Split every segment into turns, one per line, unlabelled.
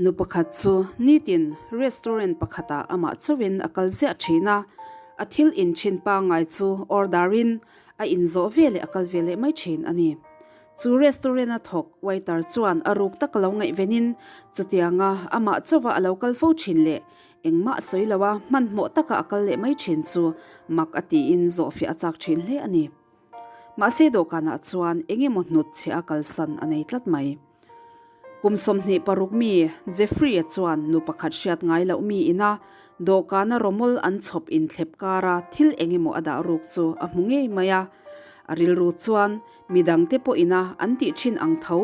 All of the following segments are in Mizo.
Nu pakhat chu nitin restaurant pakhatah amah chauhin a kal ziah thin a, a thil in thin pangngai chu order in a inzawh veleh a kal ve leh mai thin a ni. Chu restaurant a thawk waiter chuan a ruk tak a lo ngaihvenin chutianga amah chauha a lo kal fo thin leh engmah sawi lo a hmanhmawh taka a kal leh mai thin chu mak a tiin zawhfiah a chak thin hle a ni. Mahse dawhkanah chuan eng emaw hnut chhiah a kalsan a nei tlat mai. Kum 26 mi Jeffrey-a chuan nu pakhat hriat ngai loh mi ina dawhkana rawmawl an chhawp inthlep kara thil eng emaw a dah ruk chu a hmu ngei mai a. A rilru chuan midangte pawh ina an tih thin ang tho,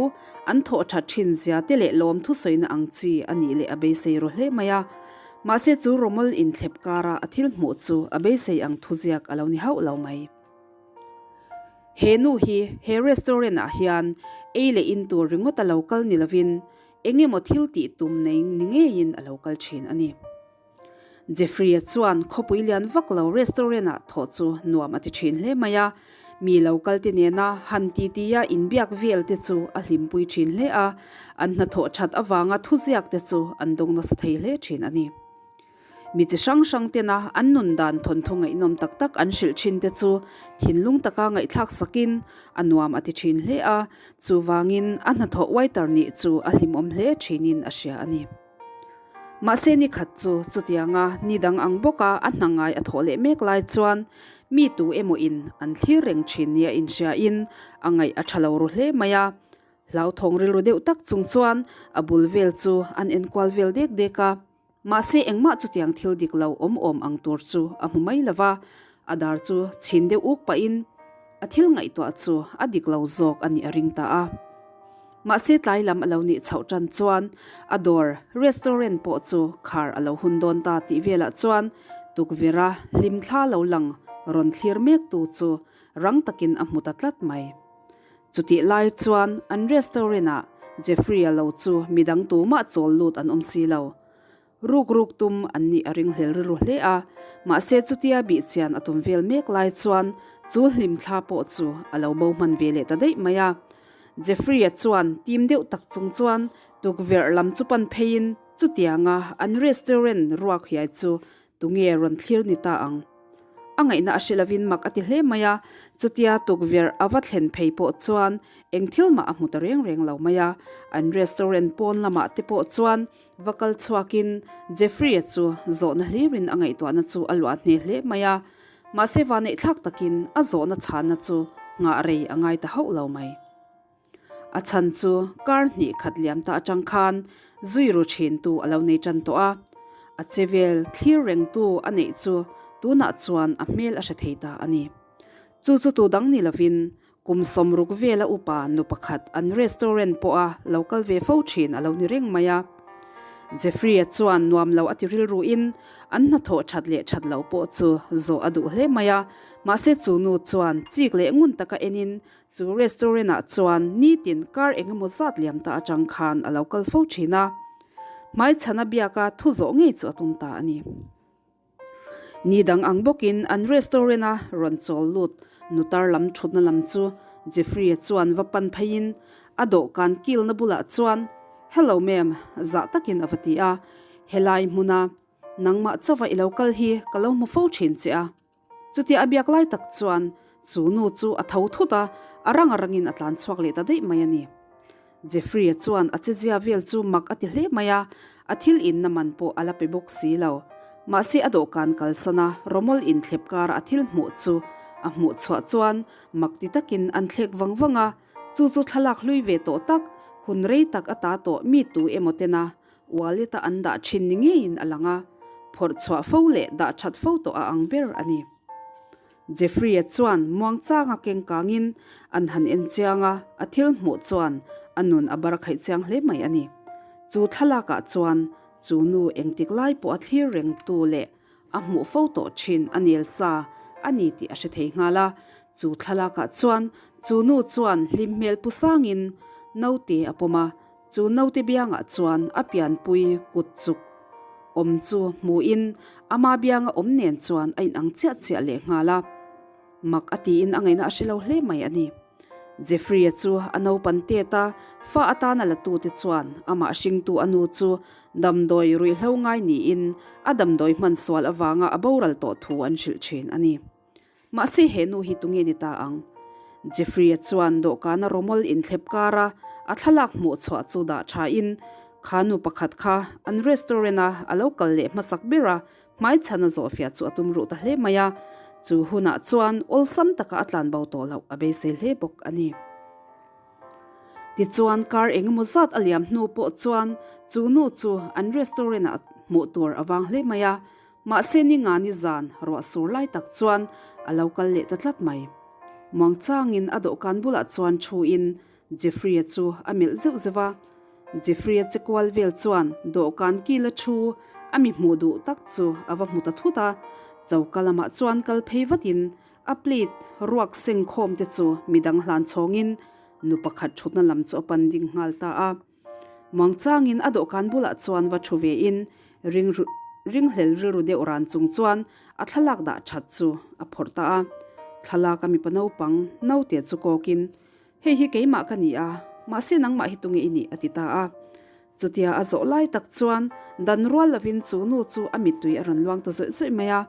an thawh that thin zia te leh lawm thusawina ang chi a nih leh a beisei ru hle mai a. Mahse chu rawmawl inthlep kara a thil hmuh chu a beisei ang thuziak a lo ni hauh lo mai. He nu hi he restaurant ah hian ei leh in tur ringawt a lo kal ni lovin eng emaw thil tih tum nei ni ngeiin a lo kal thin a ni. Jeffrey-a chuan khawpui lian vak lo restaurant ah thawh chu nuam a ti thin hle mai a, mi lo kal te nena han titi a inbiak vel te chu a hlimpui thin hle a, an hnathawh that avanga thuziak te chu an dawng nasa thei hle thin a ni. Mi chi hrang hrang tena an nun dan thawnthu ngaihnawm tak tak an hrilh thin te chu thinlung taka ngaihthlak sakin a nuam a ti thin hle a, chuvangin a hnathawh waiter nih chu a hlimawm hle thinin a hria a ni. Mahse ni khat chu chutianga ni dang ang bawka a hna ngai a thawh leh mek lai chuan mi tu emaw in an thlir reng thin nia inhriain a ngaih a tha lo ru hle mai a, hlauthawng rilru deuh tak chung chuan a bul vel chu an enkual vel dek dek a. Mahse engmah chutiang thil dik lo awm awm ang tur chu a hmu mai lo va, a dar chu chhin deuh uk pahin a thil ngaihtuah chu a dik lo zawk a nih a ring ta a. Mahse tlai lam a lo nih chhoh tan chuan a dawr, restaurant, pawh chu khar a lo hun dawn ta tih velah chuan tukverha hlimthla lo lang rawn thlir mek tu chu rang takin a hmu ta tlat mai. Chutih lai chuan an restaurant-ah Jeffrey-a lo chu midang tumah chawl lut an awm si lo. Ruk ruk tum an nih a ringhlel rilru hle a, mahse chutia bih chian a tum vel mek lai chuan chu hlimthla pawh chu a lo bo hman ve leh ta daih mai a. Jeffrey-a chuan tim deuh tak chung chuan tukverh lam chu pan pheiin chutianga an restaurant ruak hiai chu Tunge rawn thlir ni ta ang? A ngaihna a hre lovin mak a ti hle mai a, chutia tukverh a va thlen phei pawh chuan eng thil mah a hmu ta reng reng lo mai a. An restaurant pawn lamah te pawh chuan va kal chhuakin Jeffrey-a chu zawhna hlirin a ngaihtuahna chu a luah hne hle mai a, mahse vaneihthlak takin a zawhna chhanna chu nghah rei a ngai ta hauh lo mai. A chhan chu kar hnih khat liam ta atang khan zui ru thin tu a lo nei tan tawh a, a che vel thlir reng tu a neih chu tunah chuan a hmel a hre thei ta a ni. Chu chu tu dang ni lovin kum 60 vela upa nu pakhat an restaurant pawha lo kal ve fo thin a lo ni reng mai a. Jeffrey-a chuan nuam lo a ti rilruin an hnathawh that leh that loh pawh chu zawh a duh hle mai a, mahse chu nu chuan chik leh ngun taka enin Chu restaurant ah chuan nitin kar eng emaw zat liam ta atang khan a lo kal fo thin a, hmaichhana biaka thu zawh ngei chu a tum ta a ni. Ni dang ang bawkin an restaurant a rawn chawl lut nutar lam thutna lam chu Jeffrey-a chuan va pan pheiin a dawhkan kilna bulah chuan, Hello ma'am, zah takin a va ti a, helai hmuna nangmah chauva i lo kal hi ka lo hmu fo thin che a. Chutia a biak lai tak chuan chu nu chu a tho thut a, a rang a rangin a tlan chhuak leh ta daih mai a ni. Jeffrey-a chuan a chezia vel chu mak a ti hle mai a, a thil inna man pawh a la pe bawk si lo. Mahse a dawhkan kalsan a, rawmawl inthlep kara a thil hmuh chu a hmuh chhuah chuan mak ti takin an thlek vang vang a, chu chu thlalak hlui ve tawh tak, hun rei tak a ta tawh mi tu emaw tena Wallet-a an dah thin ni ngeiin a lang a, phawrh chhuah fo leh dah that fo tawh a ang ber a ni. Jeffrey-a chuan muangchanga keng kangin an han en chiang a, a thil hmuh chuan a nun a bar khaih chiang hle mai a ni. Chu thlalakah chuan chu nu engtik lai pawh a thlir reng tu leh a hmuh fo tawh thin a nel sa a ni tih a hre thei nghal a, chu thlalakah chuan chu nu chuan hlim hmel pu sangin naute a pawm a, Chu naute biangah chuan a pianpui kut chuk awm chu hmuhin ama bianga awm nen chuan a inang chiah chiah leh nghal a. Mak a tiin a ngaihna a hre lo hle mai a ni. Jeffrey-a chu a naupan tet a, fa atana la tute chuan amah hringtu a nu chu damdawi ruihhlo ngai niin a damdawi hman sual avanga a boral tawh thu an hrilh thin a ni. Mahse he nu hi tunge ni ta ang? Jeffrey-a chuan dawhkana rawmawl inthlep kara a thlalak hmuh chhuah chu dah thain kha nu pakhat kha an restaurant-a a lo kal leh hmasak ber a, hmaichhan a zawhfiah chu a tum ruh ta hle mai a, chu hunah chuan awlsam taka a tlan bo tawh loh a beisei hle bawk a ni. Tichuan kar engemaw zat a liam hnu pawh chuan chu nu chu an restaurant-ah hmuh tur a vang hle mai a, Mahse ni nga ni zan ruah sur lai tak chuan a lo kal leh ta tlat mai. Muangchangin a dawhkan bulah chuan thuin Jeffrey-a chu a melh zeuh zeuh a. Jeffrey-a che kual vel chuan dawhkan kila thu a mi hmuh duh tak chu a va hmu ta thut a. Choka lamah chuan kal phei vatin a plate ruak seng khawm te chu midang hlan chhawngin nu pakhat thutna lam chu a pan ding nghal ta a. Muangchangin a dawhkan bulah chuan va thu vein ring ringhlel rilru deuh ran chung chuan a thlalak dah that chu a phawrh ta a. Thlalak a mipa naupang naute chu kawkin, Hei hi keimah ka ni a, mahse nangmah hi tunge i nih? a ti ta a. Chutia a zawh lai tak chuan dan rual lovin chu nu chu a mittui a rawn luang ta zawih zawih mai a.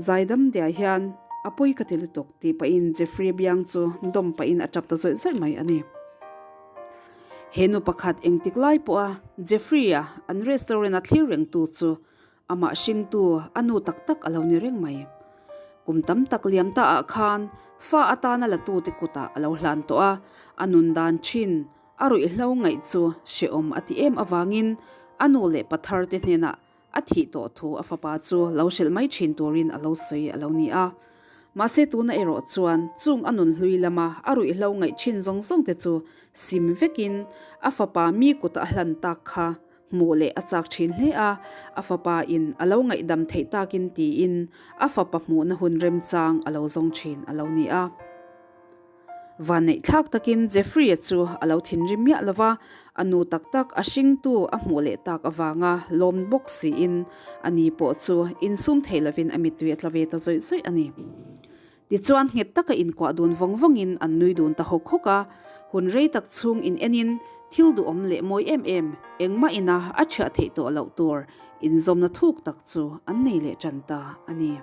Zaidam diah hian a pawi ka ti lutuk tih pahin Jeffrey biang chu dawm pahin a tap ta zawih zawih mai a ni. He nu pakhat engtik lai pawha Jeffrey-a an restaurant-a thlir rengtu chu amah hringtu a nu tak tak a lo ni reng mai. Kum tam tak liam ta ah khan fa atana la tute kutah a lo hlan tawh a, a nun dan thin a ruihhlo ngaih chu hrehawm a ti em avangin a nu leh pathar te hnenah A thih tawh thu a fapa chu lo hrilh mai thin turin a lo sawi a lo ni a. Mahse tuna erawh chuan chung a nun hlui lama a ruihhlo ngaih thin zawng zawng te chu sim vekin a fapa mi kuta a hlan tak kha hmuh leh a chak thin hle a, a fapa in a lo ngaihdam theih takin tiin a fapa hmuhna hun remchang a lo zawng thin a lo ni a. Vanneih thlak takin Jeffrey-a chu a lo thinrim miah lo va, a nu tak tak a hringtu a hmuh leh tak avanga lawm bawk siin a ni pawh chu insum thei lovin a mittui a tla ve ta zawih zawih a ni. Tichuan nghet taka inkuah dun vawng vawngin an nui dun ta hawk hawk a, hun rei tak chhung in enin thil duhawm leh mawi em em engmah ina a chhiah theih tawh loh tur inzawmna thuk tak chu an nei leh tan ta a ni.